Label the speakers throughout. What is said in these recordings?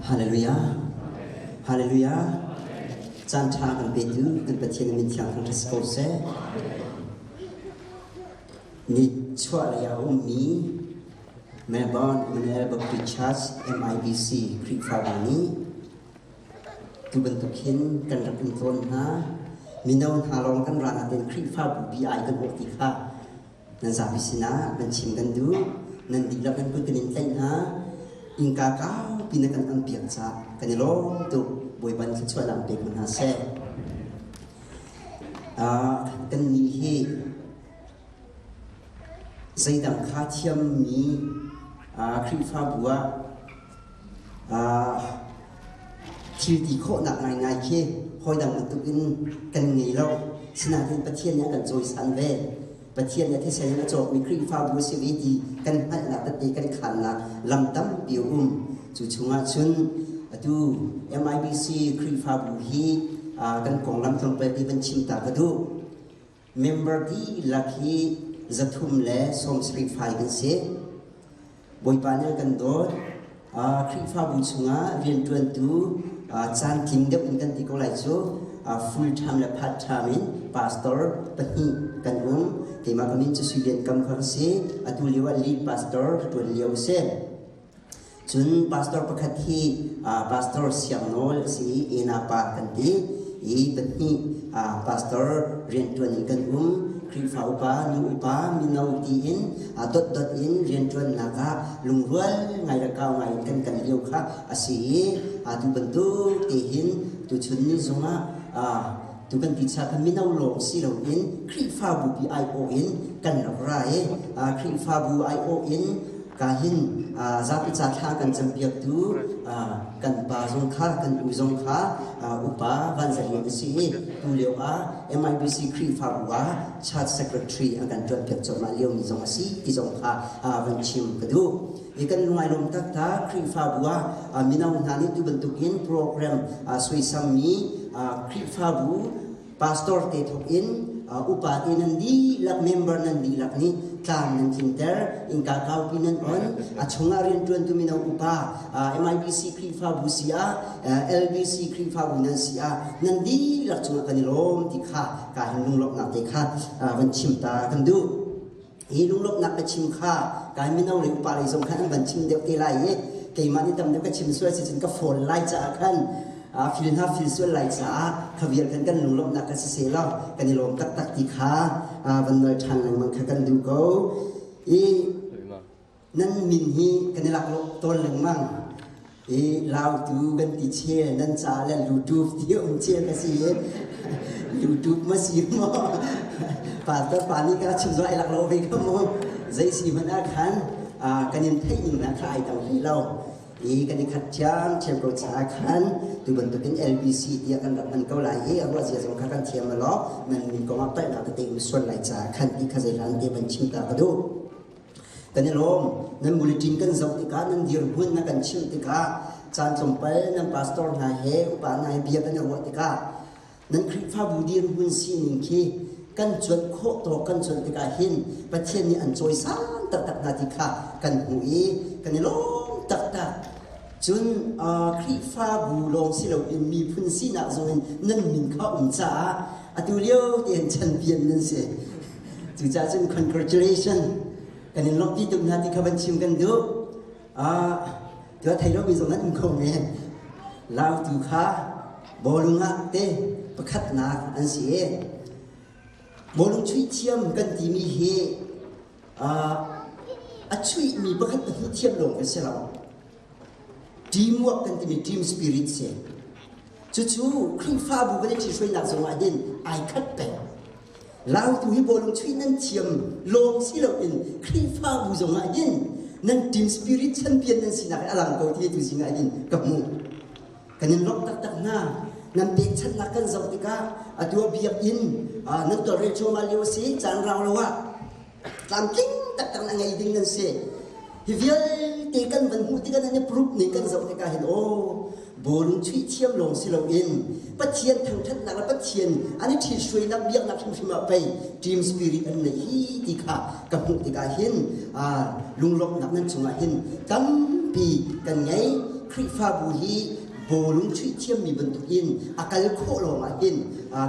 Speaker 1: Hallelujah. Hallelujah. Caan ṭha kan petu kan Pathian min thiang thangṭhat si ko seh. Ni chuah lei ah a ummi Melbourne Emmanuel Baptist Church MIBC Khrihfabu nih tu bantuk hin kan rak in tlawn hna. Mino hna lawng kan ra nain Khrihfabu bi ai kan awh ti kha nan zapi sinah kan chim kan duh. Nan dihlak nan kut kan in tlaih hna. Innka kaupi na kan on piak caah kan i lawm tuk. Bawipa nih thluachuahnak pe ko hna seh. Uh, kan nih hi zeidang kha thiammi uh, Khrihfabu ah Thil ti khawhnak ngaingai khi hawidang bantukin kan ngei lo. Sinain Pathian nih a kan cawisan ve. Pathian nih a thisen in a cawkmi Khrihfabu a si ve ti kan hngalhnak tete kan khannak lam tampi a um. Cu chungah cun atu MIBC Khrihfabu hi kan konglam tlawmpal te van chim ta ka duh. Member dihlak hi 370 fai kan si. Bawipa nih a kan dawt. Khrihfabu chungah rianṭuantu caantling deuh in kan ti ko lai cu full time le part time in pastor pahnih kan um. Keimah ka min cu Sui Lian Kam kha ka si. Atu lio ah lead pastor ka ṭuan lio a si. Cun pastor pakhat hi pastor Siang Nawl a si i Ena pa kan ti i pahnih pastor rianṭuan in kan um. Khrihfa upa, nu upa, mino tiin dotdot in rianṭuannak ah lungrual ngai le kau ngai in kan kal lio kha a si i atu bantuk te hin tuchun ni zongah tu kan ti cha khan mino lawng si loin Khrihfabu pi aiawh in kan rak ra i Khrihfabu aiawh in Ka hin zapi ca thla kan campiaktu kan pa zong kha kan u zong kha upa Van Za Lian a si i tu lio ah MIBC Khrihfabu ah Church Secretary a kan ṭuanpiak cuahmah liomi zong a si ti zong kha van chim ka duh. I kan lungai lawm taktak Khrihfabu ah mino hna nih tu bantukin program suaisammi Khrihfabu pastor te thawk in upa te nan dihlak member nan dihlak nih tlang nan tlinter innka kaupi nan on a chungah rianṭuantu mino upa MIBC Khrihfabu si ah LBC Khrihfabu nan si ah nan dihlak cungah kan i lawm ti kha ka hin lunglawmhnak te kha van chim ta kan duh. Hi lunglawmhnak ka chim kha kai mino le upa lei zong khan an van chim deuh te lai i keimah nih tam deuh ka chim sual si cun ka fawl lai caah khan fil hna fil sual lai caah kha vial khan kan lunglawmhnak ka si se law kan i lawm taktak ti kha van nawl ṭhan lengmang kha kan duh ko. I nan min hi kan i laklawh tawn lengmang i lautu kan ti chel nan ca le lutup ti um chel ka si i lutup ma si maw pastor pa nih ka chim zong ai lak lo ve ka mu zei si hmanh ah khan kan in theih ning na kha ai dang hlei lo i kan i khat thiam thiam ko caah khan tu bantukin LBC tiah kan rak hman ko lai i a ruah zia zong kha kan thiam law nan min kong ah palhnak tete um sual lai caah khan ti kha zei hlan te van chim ta ka duh Kan i lawm. Nan bulletin kan zoh tikah, nan dirhmun na kan chimh tikah, caan tlawmpal nan pastor hna he upa hna he bia kan i ruah tikah, nan Khrihfabu dirhmun sining khi kan cuanh khawh tawk kan cuanh tikah hin Pathian nih an cawisan taktak hna ti kha kan hmuh i kan i lawm taktak. Cun Khrihfabu lawng si loin miphun sinak zongin nan min kha um caah atu lio tein champion nan si. Cucaah cun congratulation kan in lawmhpi tuk hna ti kha van chim kan duh. Uh, thei lomi zong nan um kho men. Lautu kha bawlung ah te pakhatnak an si i bawlung chuih thiam kan timi hi uh, a chuihmi pakhat pahnih thiam lawng kan si lo. Teamwork kan timi team spirit si. Cucu Khrihfabu kan i ṭhihruainak zongah hin ai khat peng. Lautu hi bawlung chuih nan thiam lawng si loin Khrihfabu zongah hin nan team spirit champion nan sinak hi a lang ko ti tu zing ah hin ka hmuh. Kan in lawmh taktak hna. Nan pekchanhnak kan zoh tikah atu ah biakinn nan tawlrel cuahmah lio a si caan rau lo ah tlamtling taktak na ngei ding nan si. Hi vialte kan van hmuh tikah nan i proof ning kan zoh tikah hin aw bawlung chuih thiam lawng si loin Pathian thangṭhatnak le Pathian an i ṭhithruainak biaknak hrimhrim ah pei team spirit an neih hi ti kha ka hmuh tikah hin lunglawmhnak nan cungah hin tampi kan ngei. Khrihfabu hi bawlung chuih thiammi bantukin a kal khawh lawngah hin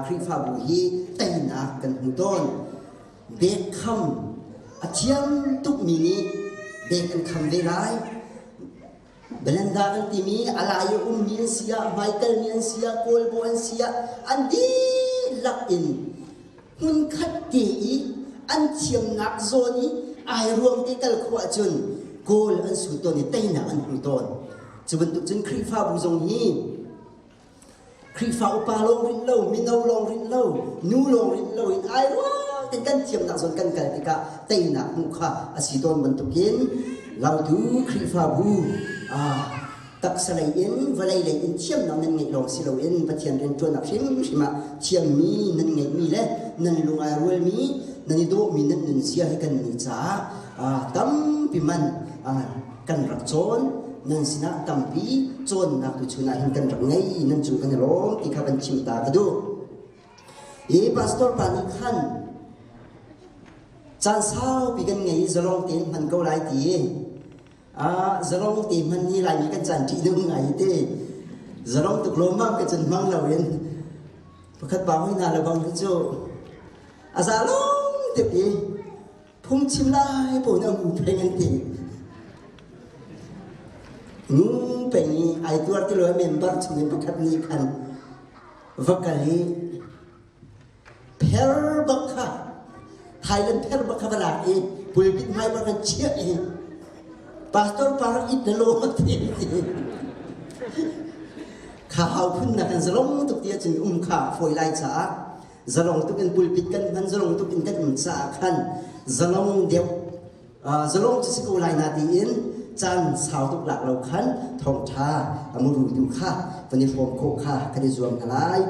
Speaker 1: Khrihfabu hi teinak kan hmu tawn. Bek kham a thiam tukmi nih bek an kham ve lai. Belanda kan timi a lai i ummi an si ah, hmaikalmi an si ah, kawlbaw an si ah, an dihlak in hmunkhat te i an thiamnak zawn i ai ruang te kal khawh ahcun goal an sut tawn i teinak an hmu tawn. Cu bantuk cun Khrihfabu zong hi Khrihfa upa lawng rinh lo, mino lawng rinh lo, nu lawng rinh lo in ai ruang ten kan thiamnak zawn kan kal tikah teinak hmuh kha a si tawn bantukin Lautu Khrihfabu taksa lei in vawlei lei in thiamnak nan ngeih lawng si loin Pathian rianṭuannak hrimhrim ah thiammi nan ngeihmi le nan lung ai rualmi nan i dawhmi nan nunzia hi kan nih caah tampi man kan rak cawn. Nan sinah tampi cawnnak tuchun ah hin kan rak ngei. Nan cung kan i lawm ti kha kan chim ta ka duh. Hi pastor pa nih khan caan saupi kan ngei, zalong tein hman ko lai ti. Zalong te hman hi Laimi kan caan ṭih nung ngai te. Zalong tuk lawmmam ka cun hmang loin pakhat pa hoi hna le bang hi cu a za long tuk i phungchim lai pawl na ngu peng an ti. Ngu peng i ai tuar ti lo member chung in pakhat nih khan va kal i pher bak kha Thailand pher bak kha va lak i pulpit hmai bak kan chiah i pastor pa rak it na lo ti kha hau phun na kan zalong tuk ti ahcun um kha fawi lai caah zalong tuk in pulpit kan hman, zalong tuk in kan um caah khan zalong deuh, zalong cu si ko lai na tiin caan sau tuk lak lo khan thawngṭha a muru tu kha van i hrawm khawh kha kan i zuam hna lai.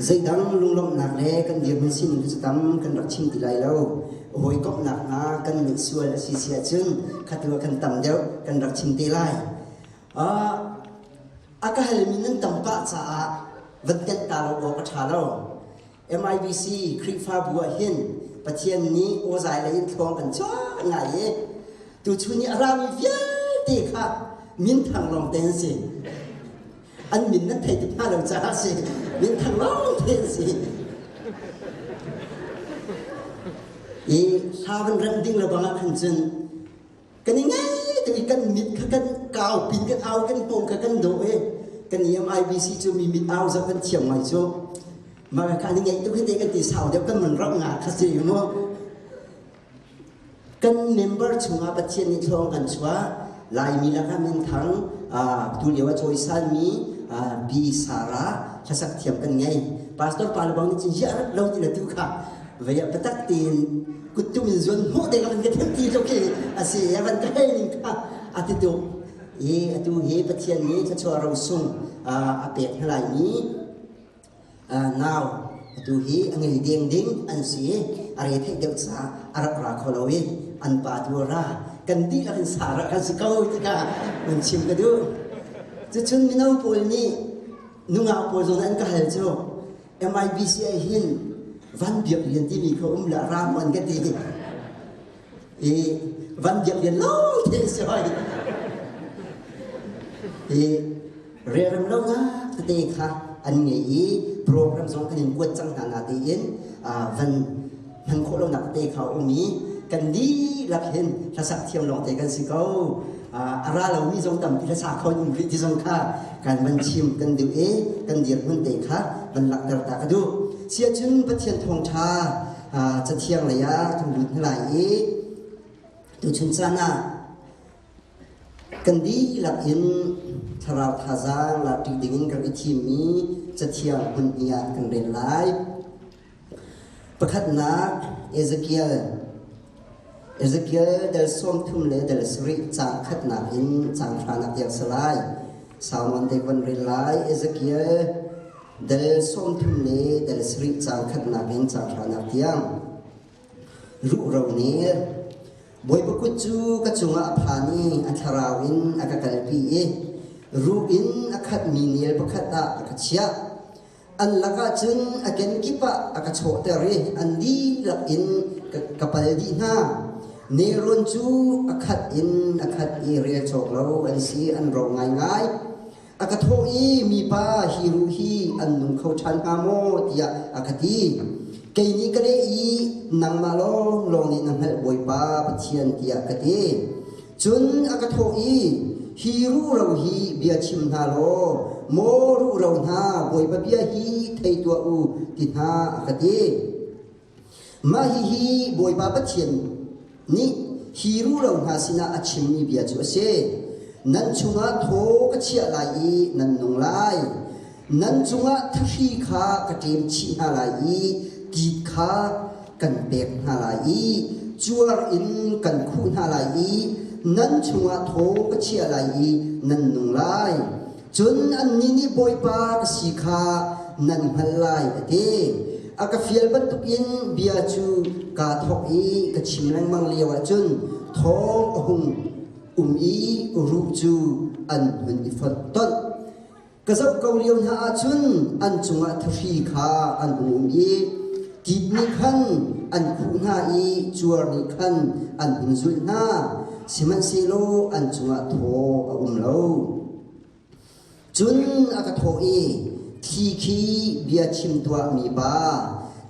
Speaker 1: Zeidang lunglawmhnak le kan dirhmun sining cu tam kan rak chim ti lai lo. Hawikomhnak hna kan neih sual a si si ahcun khatu ah kan tam deuh kan rak chim te lai. A ka halmi nan tam pah caah van tenh ta lo awk a ṭha lo. MIBC Khrihfabu ah hin Pathian nih awzai lei in thlawng kan chuah ngai i tuchun i a rami vialte kha minthang lawng te an si. An min nan thei tuk hna lo caah si. Minthang lawng te an si. I hla van remh ding lo bang ah khan cun kan i ngai tuk i kan mit kha kan kau pin kan au kan pawng kha kan dawh i kan EMIBC cu mi mit au zoh kan thiam ngai cu. Mah kha an i ngeih tuk hi te kan ti sau deuh kan mun rauh nga kha si mu. Kan member chungah Pathian nih thlawng kan chuah. Laimi lakah minthang tulio a cawisanmi Pi Sarah hlasak thiam kan ngei. Pastor pa le bang nih cun ziah rat lo ti le tu kha vei ah biatak tein kuttum in zuan hmuh te ka van ka thiam ti tluk hi a si a van ka hei ning kha a ti tuk. I atu hi Pathian nih thluachuah rosung a pek hna lai mi Nau, atu hi a ngei deng ding an si i a re theih deuh caah a rak ra kho lo i an pa tu a ra. Kan dihlak in sa rak kan si ko tikah hun chim ka duh. Cucun mino pawl nih nungak pawl zawn an ka hal cu MIBC ah hin Van Biak Lian timi kha um le a ra maw an ka ti. I Van Biak Lian lawng te si hoi. I relrem lonak tete kha an ngei i program zong kan in kuat cang hna na tiin van hman khawh lonak tete kha a um i kan dihlak hin hlasak thiam lawngte kan si ko. A ra lomi zong tampi hlasa kho in um rih ti zong kha kan van chim kan duh i kan dirhmun te kha van langhter ta ka duh. Siahcun Pathian thawngṭha cathiang lei ah kan lut hna lai i tuchun caan ah Kan dihlak in thlarau thazaang lakṭi dingin kan i thimmi Cathiang hmunhnih ah kan rel lai. Pakhatnak, Ezekiel. Ezekiel dal 30 le dal 7 caang khatnak in caang hranak tiang si lai. Sau te van rel lai. Ezekiel dal 30 le dal 7 caang khatnak in caang hranak tiang. Ruhro nih Bawipa kut cu ka cungah a phan i a thlarau in a ka kalpi i ruh in a khatmi nel pakhat ah a ka chiah. An lakah cun a kenkip ah a ka chawhter i an dihlak in ka pal dih hna. Nelrawn cu a khat in a khat i rel cawk lo an si, an ro ngaingai. A ka thawh i mipa hi ruh hi an nung kho ṭhan hnga maw tiah a ka ti. Kei nih ka leh i nangmah lawnglawng nih na hngalh Bawipa Pathian tiah ka ti. Cun a ka thawh i hi ruhro hi bia chim hna law maw ruhro hna Bawipa bia hi thei tuah u ti hna a ka ti. Mah hihi Bawipa Pathian nih hi ruhro hna sinah a chimmi bia cu a si. Nan chungah thaw ka chiah lai i nan nung lai. Nan cungah thahri kha ka ṭem chih hna lai i tit kha kan pek hna lai i cuar in kan khuh hna lai i nan chungah thaw ka chiah lai i nan nung lai. Cun annih nih Bawipa ka si kha nan hngalh lai, a ti. A ka fial bantukin bia cu kaa thawk i ka chim lengmang lioah cun thawng a hung um i ruh cu an hun i fonh tonh. Ka zoh ko lio hna ah cun an cungah thahri kha an hung um i tit nih khan an khuh hna i cuar nih khan an hun zulh hna. Sihmanhsehlaw an cungah thaw a um lo. Cun a ka thawh i, Thli khi bia chim tuah mipa,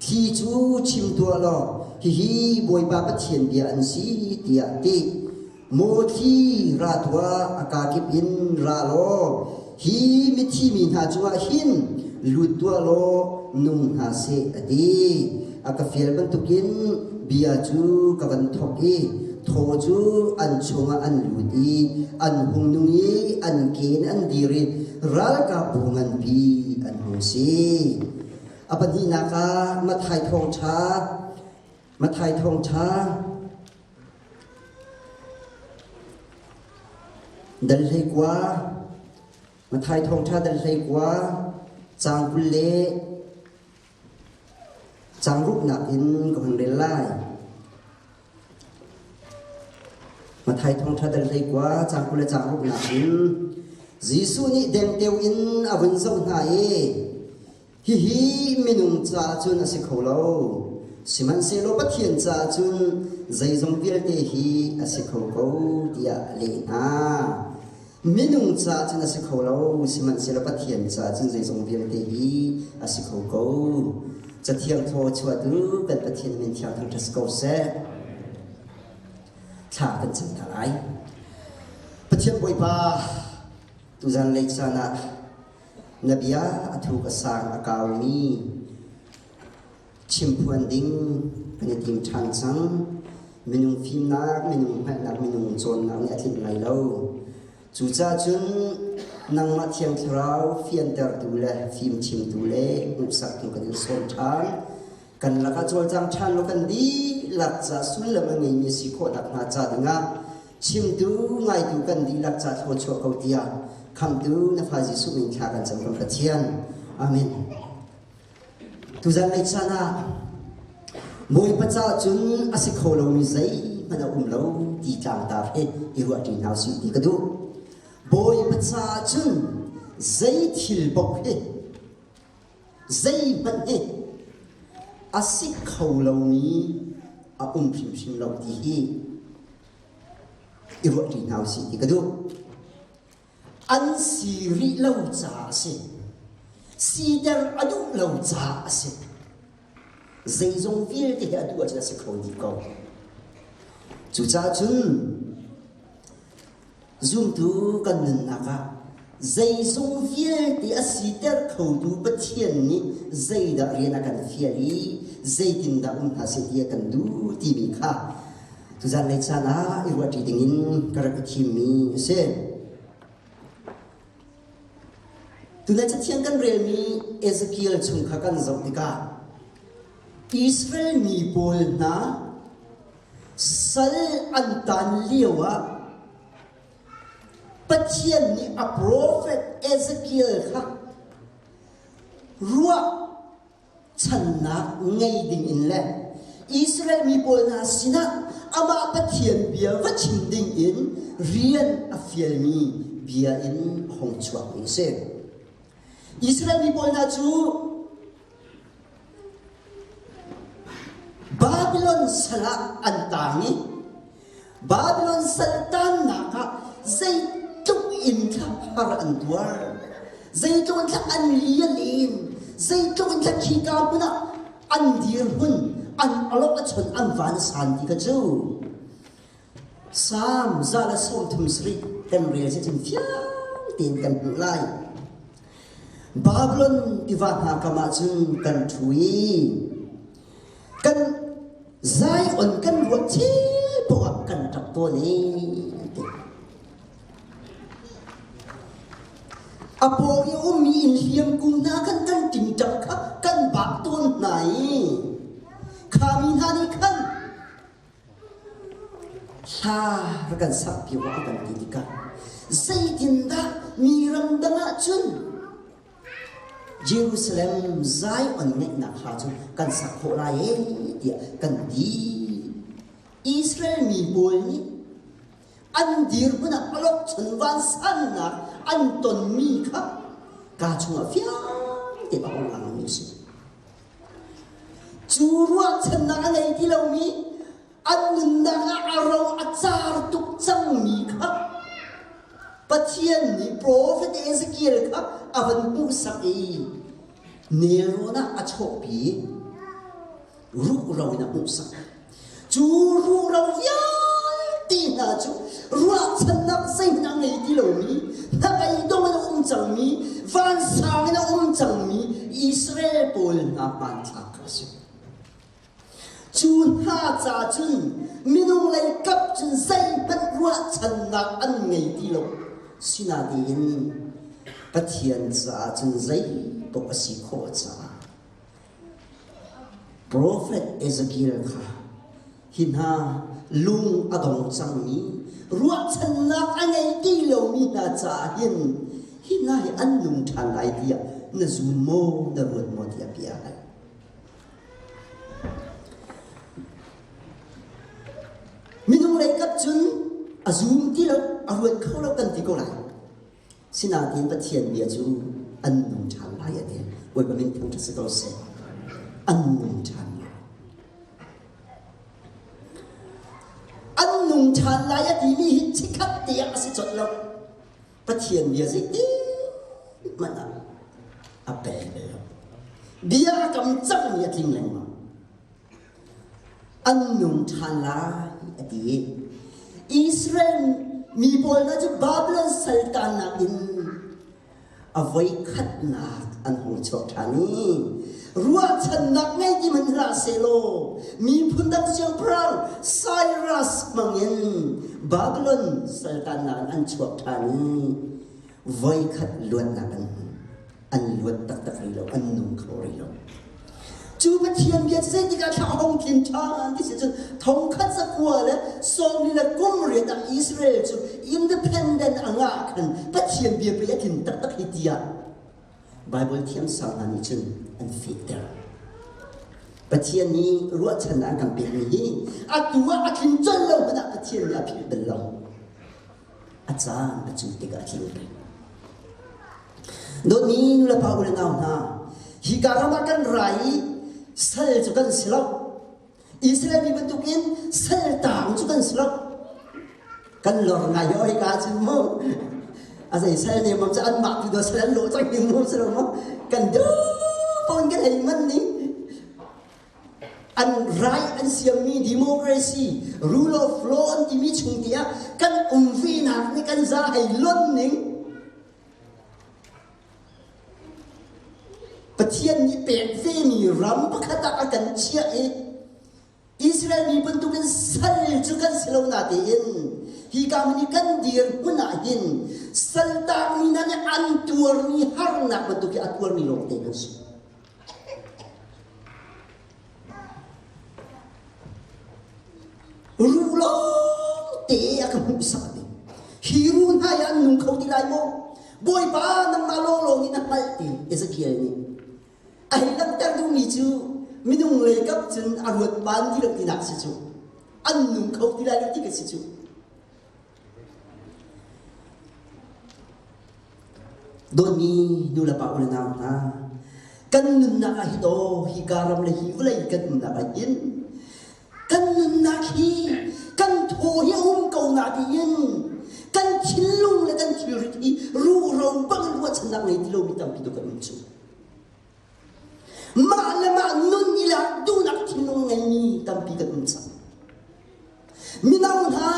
Speaker 1: thli cu chim tuah law, hihi Bawipa Pathian bia an si, tiah ti. Maw thli ra tuah, a kakip in ra law, hi mithi mi hna cungah hin lut tuah law nung hna seh, a ti. A ka fial bantukin bia cu ka van thawk i thaw cu an chungah an lut i an hung nung i an ke in an dir i ralkapbu nganpi an hung si. A pahnihnak ah Matthai thawngṭha Matthai thawngṭha dal 19 Matthai thawngṭha dal 19 caang 20 le caang ruknak in ka hun rel lai. Matthai thawngṭha dal 19 caang 20 le caang ruknak in Jesuh nih dengteo in a vun zoh hna i Hihi minung caah cun a si kho lo. Sihmanhsehlaw Pathian caah cun zeizong vialte hi a si kho ko tiah a leh hna. Minung caah cun a si kho lo, sihmanhsehlaw Pathian caah cun zeizong vialte hi a si kho ko. Cathiang thaw chuahtu kan Pathian min thiang thangṭhat si ko seh. Thla kan cam ta lai. Pathian Bawipa, tuzan lei caan ah Na bia a thuk a sang a kaumi chimphuan ding kan i tim ṭhan cang. Minung fimnak, minung hngalhnak, minung cawnnak nih a tlinh lai lo. Cucaah cun nangmah Thiang Thlarau fiantertu le fimchimtu le hmuhsaktu kan in sawm ṭhan. Kan lakah cawlcang ṭhan law kan dihlak ca sullam a ngeimi si khawh nakhnga ca dingah Chimtu ngaitu kan dihlak ca thluachuah ko tiah khamtu na fa Jesuh min thla kan cam kan Pathian. Amen. Tuzan lei caan ah Bawipa caah cun a si kho lomi zeihmanh a um lo ti tlangtar hi i ruah ṭi hna usih ti ka duh. Bawipa caah cun zei thil paoh hi zeihmanh hi a si kho lomi a um hrimhrim lo ti hi i ruah ṭi hna usih ti ka duh. An si rih lo caah a si. Siter a duh lo caah a si. Zeizong vialte hi a duh ahcun a si kho dih ko. Cucaah cun Zumtu kan nunnak ah zeizong vialte a siter khotu Pathian nih zeidah rian a kan fial i zeitindah um hna seh ti a kan duh timi kha tuzan lei caan ah i ruahṭi dingin ka rak i thimmi a si. Tunai Cathiang kan relmi Ezekiel chung kha kan zoh tikah Israel mi pawl hna Sal an taan lioah Pathian nih a profet Ezekiel kha ruahchannak ngei dingin le Israel mi pawl hna sinah amah Pathian bia va chim dingin rian a fialmi bia in a hung chuakmi a si. Israel mi pawl hna cu Babylon sal ah an taang i. Babylon saltannak ah zeitluk in thlahar an tuar, zeitluk in thla an lian in, zeitluk in thla khika hmun ah an dirhmun, an alok a chon an van san ti kha cu Salm 137 kan rel si cun fiang tein kan hmuh lai. Babylon tiva hna kam ah cun kan ṭhu i kan Zion kan ruah thil poah kan ṭap tawn i ti. A pawng i ummi inn hliam kung hna khan kan ṭingṭang kha kan bak tawn hna i kha mi hna nih khan Hla rak kan sakpi awk a kan ti tikah zeitindah mi ramdang ah cun Jerusalem Zion ngeihnak hla cu kan sak khawh lai ee tiah kan ti. Israel mi pawl nih an dirhmun ah awlokchon vansannak an tonmi kha kaa chungah fiang tein a hung langmi a si. Cu ruahchannak a ngei ti lomi an nunnak ah a ro a car tuk cangmi kha Pathian nih profet Ezekiel kha a van hmuhsak i nelrawn ah a chawhpi ruhro in a hmuhsak. Cu ruhro vialte hna cu ruahchannak zeihmanh a ngei ti lomi, hnabei dong in a um cangmi, vansang in a um cangmi Israel pawl hna hmanthlak kha a si. Cu hna ca cun minung lei kap cun zeihmanh ruahchannak an ngei ti lo. Sinain Pathian caah cun zei paoh a si khawh caah Profet Ezekiel kha hi hna lung a dong cangmi ruahchannak a ngei ti lomi hna caah hin hi hna hi an nung ṭhan lai tiah na zum maw na ruat maw tiah bia a hal. Minung lei kap cun a zum ti lo, a ruat kho lo kan ti ko lai. Sinain Pathian bia cu an nung ṭhan lai a ti. Bawipa min thangṭhat si ko seh. An nung ṭhan lai. An nung ṭhan lai a timi hi chikkhat te ah a si colh lo. Pathian bia zeitin hmanh ah a pel bal lo. Bia a kam cangmi a tling lengmang. An nung ṭhan lai a ti. Israel mi pawl hna cu Babylon saltannak in a voikhatnak an hung chuak ṭhan i ruahchannak ngei ti hmanh hlah sehlaw miphun dang siangpahrang Cyrus hmangin Babylon saltannak in an chuak ṭhan i voikhat luatnak an hmu. An luat taktak rih lo, an nung kho rih lo. Cu Pathian bia cu zeitik ah thla a hung tlin ṭhan ti si cun thongkhat zakua le sawmli le kum riat ah Israel cu independent a ngah khan Pathian bia pei a tlin taktak hi tiah Bible thiamsang hna nih cun an fehter. Pathian nih ruahchannak an kan pekmi hi atu ah a tlin colh lo hmanh ah Pathian nih a philh bal lo. A caan a cu tikah a tling peng. Dawtmi nulepa u le nau hna, hika ram ah kan ra i sal cu kan si lo. Israel mi bantukin sal taang cu kan si lo. Kan lor ngai i hika cun mu a zei sal ne mam cu anmah tu do sal an lawh cang ning mu si lo mu kan duh pawn kan hei man ning An right an siammi democracy, rule of law an timi chung tiah kan um venak nih kan za hei lon ning Pathian nih pek vemi ram pakhat ah a kan chiah i Israel mi bantukin sal cu kan si lo natein hi ka hmun i kan dir hmun ah hin saltakmi hna nih an tuarmi harnak bantuk hi a tuarmi lawngte kan si. Ruh lawngte a ka hmuhsak a ti. Hi ruh hna hi an nung kho ti lai maw? Bawipa nangmah lawnglawng in a hngalh ti Ezekiel nih. A hei langhter duhmi cu minung lei kap cun a ruat ban ti lo tinak si cu. An nung kho ti lai lo ti ka si cu. Dawtmi nulepa u le nau hna, kan nunnak ah hin aw hika ram le hi vawlei kan umnak ah hin kan nunnak hi kan thaw hi a um. na tiin kan thinlung le kan thilrit hi ruhro bang in ruahchannak ngei ti lomi tampi tu kan um cu. Mah le mah nun i lak duhnak thinlung ngeimi tampi kan um cang. Mino hna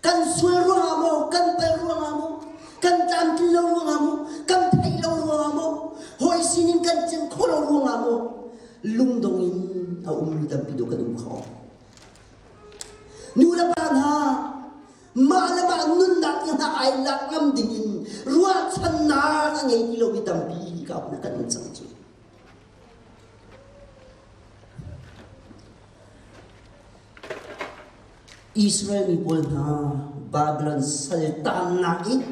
Speaker 1: kan sual ruangah maw, kan pal ruangah maw, kan tlamtlin lo ruangah maw, kan theih lo ruangah maw, hawi sinin kan cen khawh lo ruangah maw, lungdong in a ummi tampi dawh kan um kho. Nu le pa hna, mah le mah nunnak i hna ai lak ngam dingin ruahchannak a ngei ti lomi tampi ka hun kan um cang cu. Israel mi pawl hna Babylon saltannak in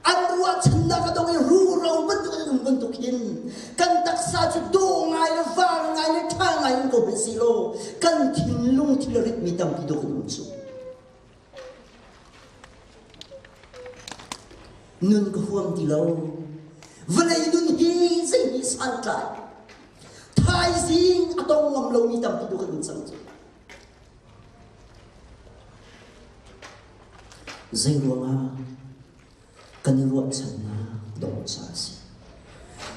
Speaker 1: an ruahchannak a dong i ruro bantuk an um bantuk hin kan taksa cu dawh ngai le var ngai le ṭha ngai in ko hmanh silaw kan thinlung thil ritmi tampi dawh kan um cu. Nun ka huam ti lo. Vawlei nun hi zei nih santlai. Thaizing a tong ngam lomi tampi dawh kan um cang cu. Zeiruangah kan i ruahchannak dawh caah a si.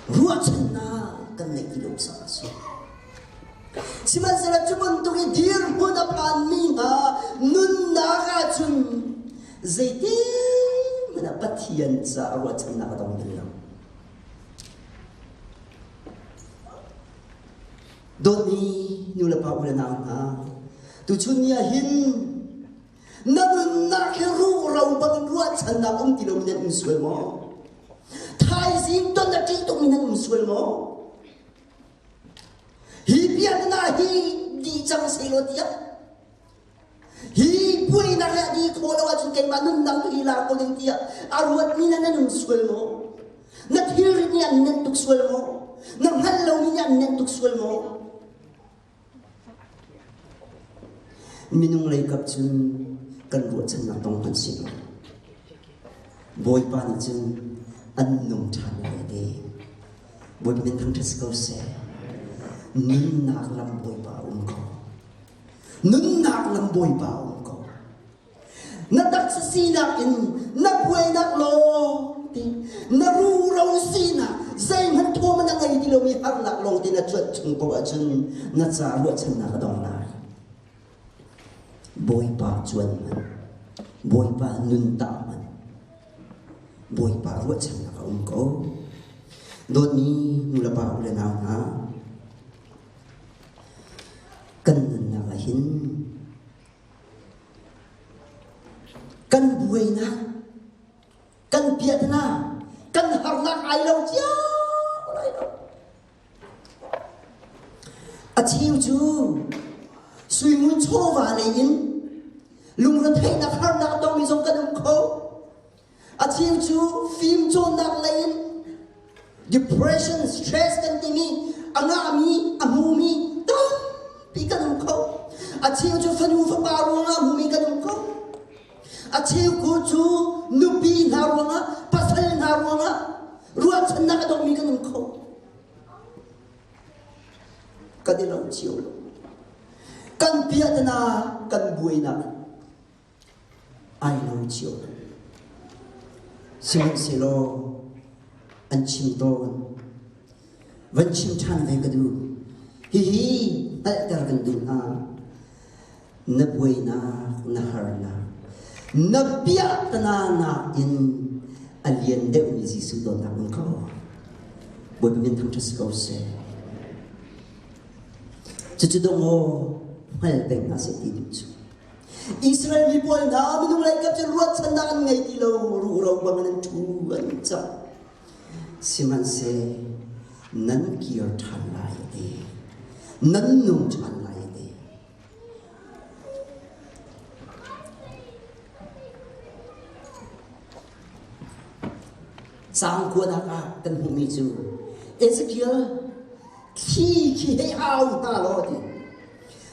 Speaker 1: Ruahchannak kan neih ti lo caah a si. Sihmanhsehlaw cu bantuk i dirhmun a phanmi hna nunnak ahcun zeitin hmanh ah Pathian caah ruahchannak a dong bal lo. Dawtmi nulepa u le nau hna, tuchun ni ah hin na nunnak hi ruhro bangin ruahchannak um ti lomi nan um sual maw? Thaizing ton a ṭih tukmi nan um sual maw? Hi biaknak hi dih cang sehlaw tiah Hi buainak hi a dih khawh lo ahcun keimah nunnak hi la ko ding tiah a ruatmi na nan um sual maw? Na thilrit nih an nenh tuk sual maw? Na hngalh lomi nih an nenh tuk sual maw? Minung lei kap cun kan ruahchannak dong hmanh si lo. Bawipa nih cun an nung ṭhan lai a ti. Bawipa min thangṭhat si ko seh. Nunnak lam Bawipa a um ko. Nunnak lam Bawipa a um ko. Na taksa sinak in na buainak lawng ti na ruro sinak zeihmanh thawm na ngei ti lomi harnak lawng te na cuanh chung ko ahcun na ca ruahchannak a dong lai. Bawipa cuan hmanh, Bawipa nun tah hmanh, Bawipa ruahchannak a um ko. Dawtmi nulepa u le nau hna, Kan nunnak ah hin kan buainak, kan piahtana, kan harnak ai lo cio lai lo. A cheu cu suingun chawva lei in lungretheihnak harnak a tongmi zong kan um kho. A cheu cu fimcawnnak lei in depression, stress kan timi a ngahmi, a hmumi tampi kan um kho. A cheu cu fanu fapa ruangah a hmumi kan um kho. A cheu ku cu nupi hna ruangah, pasal hna ruangah ruahchannak a dongmi kan um kho. Kan i lo cio lo. Kan piahtana, kan buainak ai lo cio. Sihmanhsehlaw an chim tawn. Van chim ṭhan ve ka duh. Hihi hngalhter kan duh hna. Na buainak, na harnak, na piahtana nakin a lian deuhmi Jesuh dawtnak um ko. Bawipa min thangṭhat si ko seh. Cucu dong aw hngal peng hna seh ti duh cu. Israel mi pawl hna minung lei kap cun ruahchannak an ngei ti lo ruhro bang an ṭhu an cang. Sihmanhseh nan kir ṭhan lai a ti. Nan nung ṭhan lai a ti. Caang kuanak ah kan hmuhmi cu Ezekiel thli khi hei au hna law ti.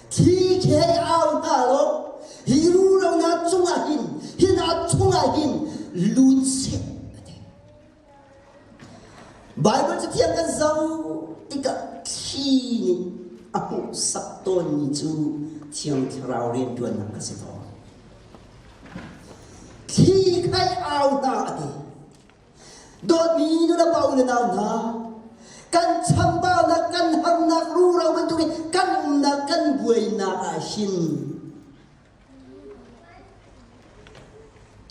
Speaker 1: Thli khi hei au hna law hi ruhlonak cungah hin hi hna chungah hin lut seh a ti. Baibal cathiang kan zoh tikah thli nih a hmuhsak tawnmi cu Thiang Thlarau rianṭuannak a si tawn. Thli khai au hna a ti. Dawtmi nulepa u le nau hna, kan chambaunak, kan harnak ruro bantukin kan umnak, kan buainak ah hin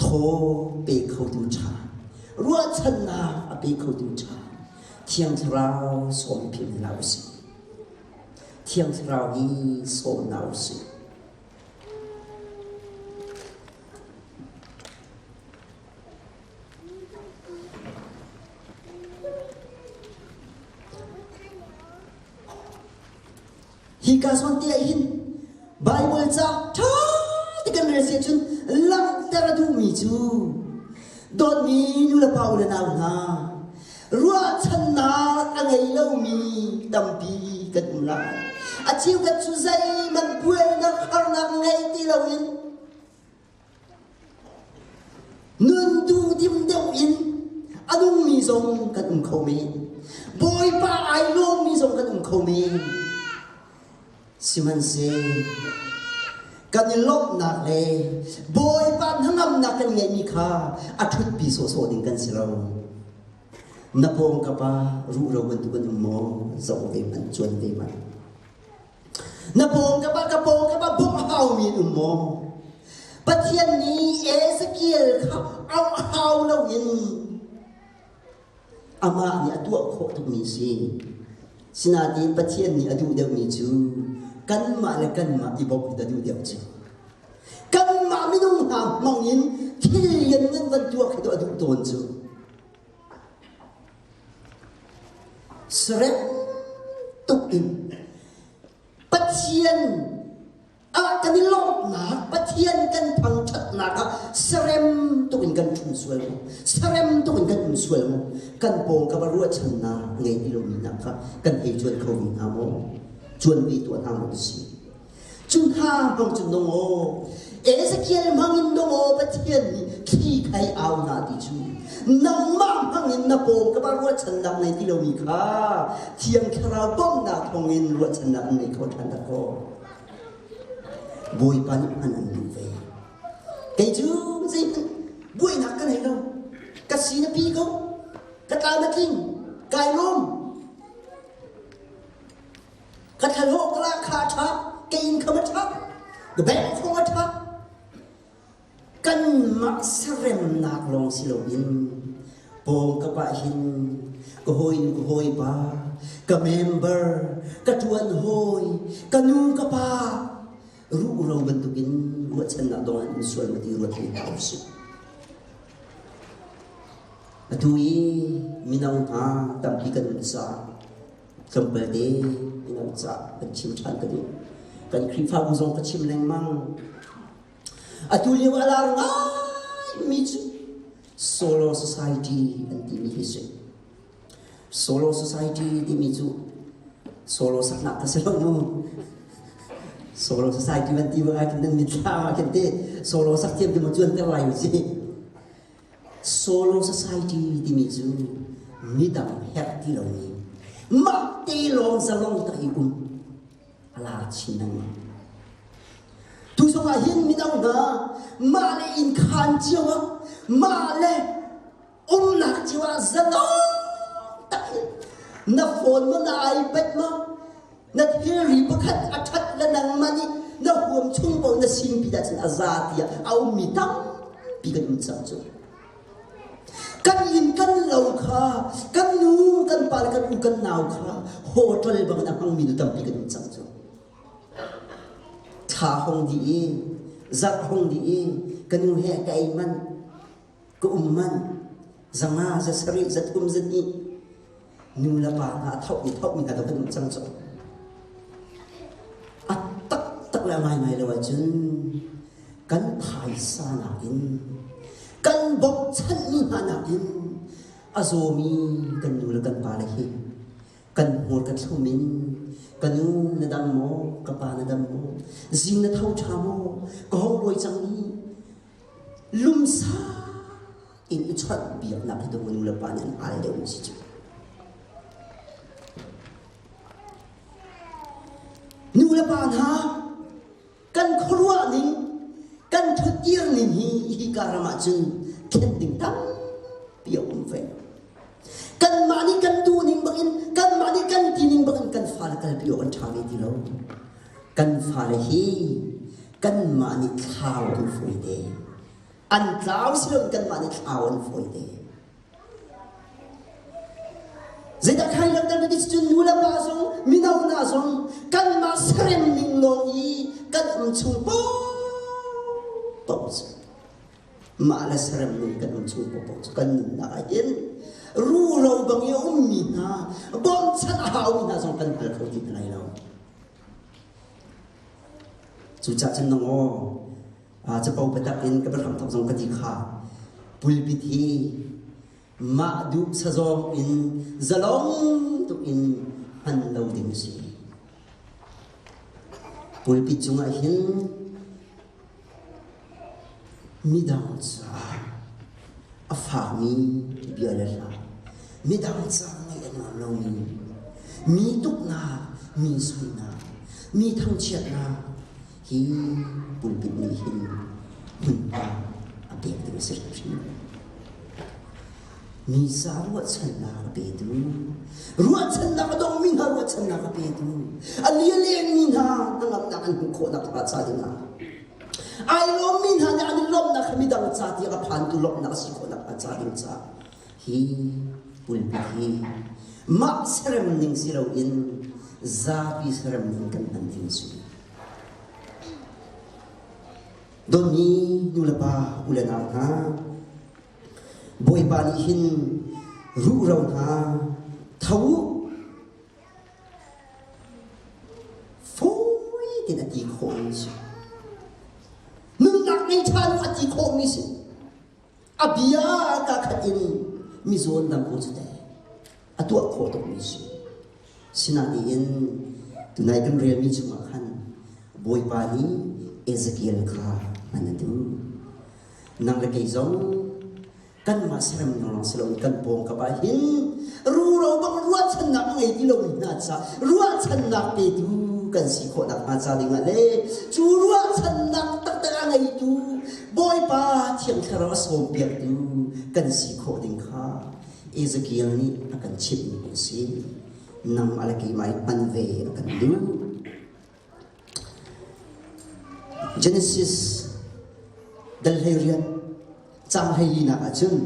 Speaker 1: Thaw pe khotu ṭha, ruahchannak a pe khotu ṭha, Thiang Thlarau sawm philh hlah usih. Thiang Thlarau hi sawm hna usih. Hika zawn te ah hin Baibal ca ṭha te kan rel si ahcun langhter a duhmi cu dawtmi nulepa u le nau hna ruahchannak a ngei lomi tampi kan um lai. A cheukhat cu zeihmanh buainak harnak ngei ti loin Nun duhdim deuh in a nungmi zong kan um kho men. Bawipa ai lawmmi zong kan um kho men. Sihmanhseh kan i lawmhnak le Bawipa hnangamnak kan ngeihmi kha a ṭhutpi sawhsawh ding kan si lo. Na pawngkap ah ruhro bantuk an um maw? Zoh ve hmanh, cuan ve hmanh. Na pawngkap ah ka pawngkap ah bawmh a haumi an um maw? Pathian nih Ezekiel kha auh hau loin amah nih a tuah khawh tukmi a si. Sinain Pathian nih a duh deuhmi cu kanmah le kanmah i bawmh a duh deuh cu. Kanmah minung hna hmang in thil lianngan van tuah khi a duh tawn cu. Serem tuk in Pathian ah kan i lawmhnak, Pathian kan thangṭhatnak ah serem tuk in kan ṭhum sual maw? Serem tuk in kan um sual maw? Kan pawngkam ah ruahchannak ngei ti lomi hna kha kan hei cuan kho ve hna maw? Cuan ve tuah hna maw si? Cu hna hmang cun dong aw, Ezekiel hmang in dong aw Pathian nih thli khai au hna ti cu nangmah hmang in na pawng ka ba ruahchannak nei ti lomi kha Thiang Thlarau bawmhnak thawngin ruahchannak an ngei kho ṭhan dah kaw. Bawipa nih hman an duh ve. Kei cu zeihmanh buainak ka nei lo. Ka si na pi ko. Ka tlam a tling. Kai lawm. Ka thlahlawh ka lahkhah a ṭha, ka income a ṭha, ka bank fong a ṭha. Kanmah seremnak lawng si loin pawngkap ah hin ka hawinu ka hawipa, ka member, ka ṭuan hawi, ka nu ka pa ruhro bantukin ruahchannak dong an um sual maw ti ruat ve hna usih. Atu i mino hna tampi kan um caah Tlawmpal te mino caah kan chim ṭhan ka duh. Kan Khrihfabu zong ka chim lengmang. Atu lio a lar ngaimi cu Solo Society an timi hi si. Solo Society timi cu solo saknak ka si lo mu. Solo Society van ti bang ah khin nan mitthlam ah khin te solo sak thiam ti mu cuan ter lai u si. Solo Society timi cu midang herh ti lomi mah te lawng zalong tak i um a lar chin lengmang. Tu zong ah hin mino hna mah le inn khaan cio ah mah le umnak cio ah zalong tak in na phone maw na iPad maw na thilri pakhat a ṭhat le nangmah nih na huam chung paoh na sinpi dah cun a za tiah a ummi tampi kan um cang cu. Kan inn kan lo kha kan nu kan pa le kan u kan nau kha hotel bangin a hmangmi nu tampi kan um cang cu. Thla hong dih i zarh hong dih i ka nu he ka ei manh ka um manh zanga za sarih za thum za hnih nu le pa hna a thoh i thohmi hna kan um cang cu. A taktak le a ngaingai lo ahcun kan phaisa nakin kan bawmchanhmi hna nakin a zawmi kan nu le kan pa le hi kan hmur kan thlum in ka nu na dam maw ka pa na dam maw zing na tho ṭha maw ka hong lawi cang ni lumsa in i chawnh biaknak hi nu le pa nih an al deuh mi si cu. Nu le pa hna kan khuaruah ning kan thutdir ning hi hi. ka ram ah cun thlen ding tampi a um ve. Kanmah nih kan duh ning bangin kanmah nih kan ti ning bangin kan fale kalpi awk an ṭha ve ti lo. Kan fale hi kanmah nih thlau kan fawi te. An tlau si loin kanmah nih thlau an fawi te. Zeidah khai langhter ti cun nu le pa zong mino hna zong kanmah serem ning lawng i kan um chung paohpaoh cu mah le serem ning kan um chung paohpaoh cu kan nunnak ah hin ruro bang i a ummi hna bawmchan a haumi hna zong kan hngal kho ti hna lai lo. Cucaah cun nang aw capo biatak in ka biahram thawk zong ka ti kha pulpit hi mah duh sazawng in zalong tuk in hman lo ding a si. Pulpit cungah hin midang caah a fakmi bia le hla, midang ca ngaih a nuam lomi, mi tuknak, mi soinak, mi thangchiatnak, Hi pulpit nih hin hmunhma a pek ding a si hrimhrim. Mi ca ruahchannak a petu, ruahchannak a dongmi hna ruahchannak a petu, a lialengmi hna hnangamnak an hmuh khawhnak hnga ca dingah, ai lawmmi hna nih an i lawmhnak kha midang ca tiang a phantu lawmhnak a si khawhnak hnga ca ding caah hi pulpit hi mah serem ning si loin zapi serem ning kan hman ding a si. Dawtmi nulepa u le nau hna, Bawipa nih hin ruhro hna tho u fawi tein a ti khawhmi si. Nunnak ngei ṭhan u a ti khawhmi si. A bia ka khat in mizawn dam ko cu teh a tuah khawh tukmi si. Sinain tunai kan relmi chungah khan Bawipa nih Ezekiel kha hman a duh. Nang le kei zong kanmah serem lawng si loin kan pawngkam ah hin ruro bang ruahchannak a ngei ti lomi hna ca ruahchannak petu kan si khawh nakhnga ca dingah le cu ruahchannak taktak a ngeitu Bawipa Thiang Thlarau a sawmpiaktu kan si khawh ding kha Ezekiel nih a kan chimhmi a si. Nang a le keimah i hman ve a kan duh. Genesis dal 18 cang 14 ah cun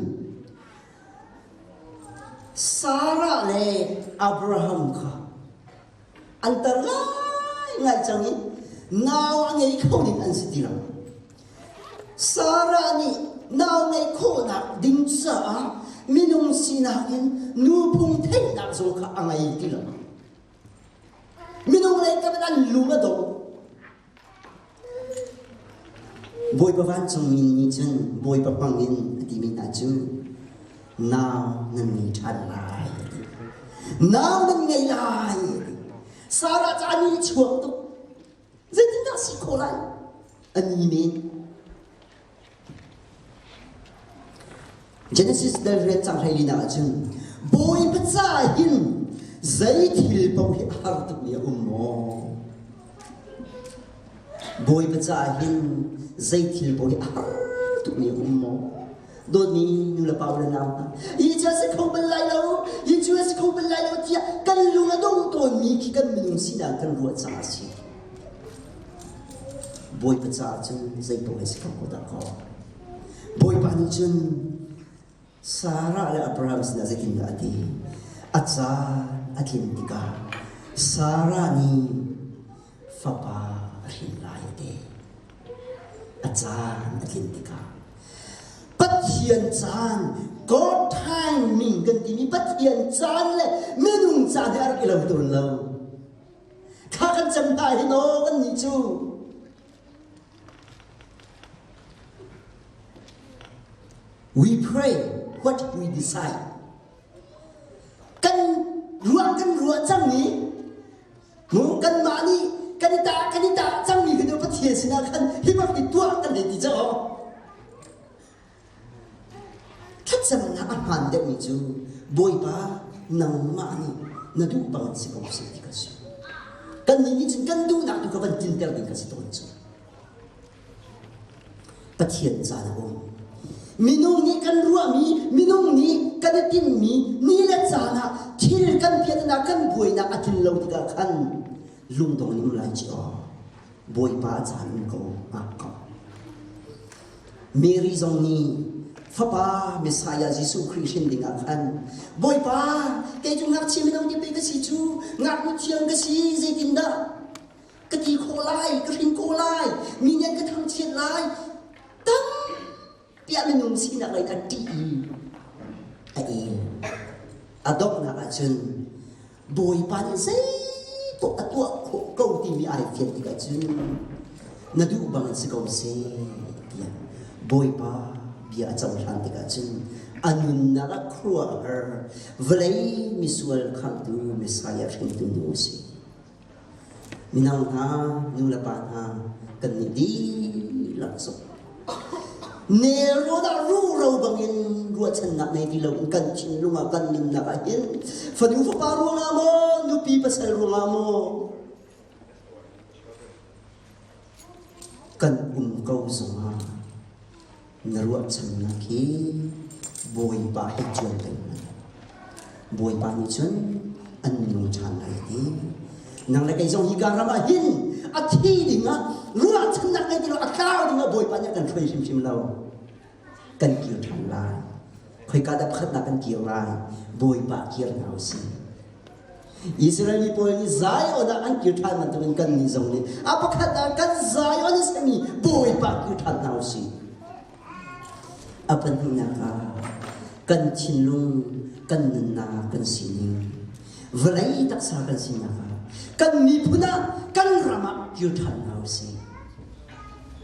Speaker 1: Sarah le Abraham kha an tar ngaingai cang i nau a ngei kho ding an si ti lo. Sarah nih nau ngeih khawhnak ding caah minung sinak in nuphung theihnak zong kha a ngei ti lo. Minung lei kam in an lung a dong. Bawipa vancungmi nih cun Bawipa hmang in a timi hna cu nau nan ngei ṭhan lai a ti. Nau nan ngei lai a ti. Sarah cu a ni chuak tuk. Zeitindah si khawh lai? A ni men. Genesis dal riat cang 14 ah cun Bawipa ca hin zei thil paoh hi a har tukmi a um maw? Bawipa ca hin zei thil paoh hi a har tukmi a um maw? Dawtmi nu le pa u le nau hna, hi cu a si kho bal lai lo, hi cu a si kho bal lai lo tiah kan lung a dong tawnmi khi kan minung sinak kan ruah caah a si. Bawipa caah cun zei paoh a si kho ko dah kaw. Bawipa nih cun Sarah le Abraham sinah zeitindah a ti? A caan a tlin tikah Sarah nih fapa a hrin lai a ti. A caan a tlin tikah Pathian caan God timing kan timi Pathian caan le minung caan he a rak i lo tawn lo. Thla kan cam hna hin aw kannih cu We pray what we decide. Kan ruah kan ruah cang i mu kanmah nih kan i tah kan i tah cangmi kan Pathian sinah khan hi bak hi tuah kan hei ti cang. Thlacamnak a hmaan deuhmi cu Bawipa nangmah nih na duh bang si ko seh ti kha si. Kannih nih cun kan duhnak tu kha van tlinter ding kha si tawn cu. Pathian caan a um. Minung nih kan ruahmi, minung nih kan i tinhmi ni le caan ah thil kan piatnak kan buainak a tlin lo tikah khan lungdong in um lai ci aw. Bawipa a caan um ko hngak ko. Mary zong nih fapa Messiah Jesuh Khrih hrin dingah khan Bawipa kei cu ngakchia mino te pe ka si cu ngaknu thiang ka si zeitindah ka ti khawh lai ka hrin khawh lai mi nih an ka thangchiat lai tampi ah minung sinak lei a ṭih i a el a donghnak ahcun Bawipa nih zeipaoh a tuah khawh ko timi ai fian tikah cun na duh bangin si ko seh tiah Bawipa bia a cohlan tikah cun a nunnak ah khuaruahhar vawlei misual khamhtu Messiah hringtu nu a si. Mino hna, nu le pa hna, kannih dihlak zong nelrawn ah ruhro bangin ruahchannak nei ti loin kan thinlung ah kan nunnak ah hin fanu fapa ruangah maw nupi pasal ruangah maw kan um ko zongah Na ruahchannak hi Bawipa he cuan peng hmanh. Bawipa nih cun an nung ṭhan lai a ti. Nang le kei zong hi ka ram ah hin a thi dingah ruahchannak ngei ti lo a tlau dingah Bawipa nih a kan hruai hrimhrim lo. Kan kir ṭhan lai. Khoika dah pakhatnak kan kir lai? Bawipa kir hna u sih. Israel mi pawl nih Zion ah an kir ṭhan bantukin kannih zong nih a pakhat ah kan Zion a simi Bawipa kir ṭhan hna u sih. A pahnihnak ah kan thinlung, kan nunnak, kan sining, vawlei taksa kan sinak ah kan miphun ah kan ram ah kir ṭhan hna u sih.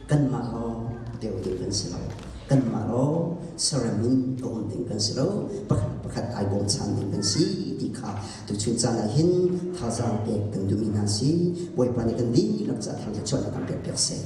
Speaker 1: Kanmah lawng deuh ding kan si lo. Kanmah lawng sarem in a um ding kan si lo. Pakhat pakhat ai bawmchan ding kan si ti kha tuchun caan ah hin thazaang pek kan duhmi hna si. Bawipa nih kan dihlak ca thang chuahnak kan pek piak seh.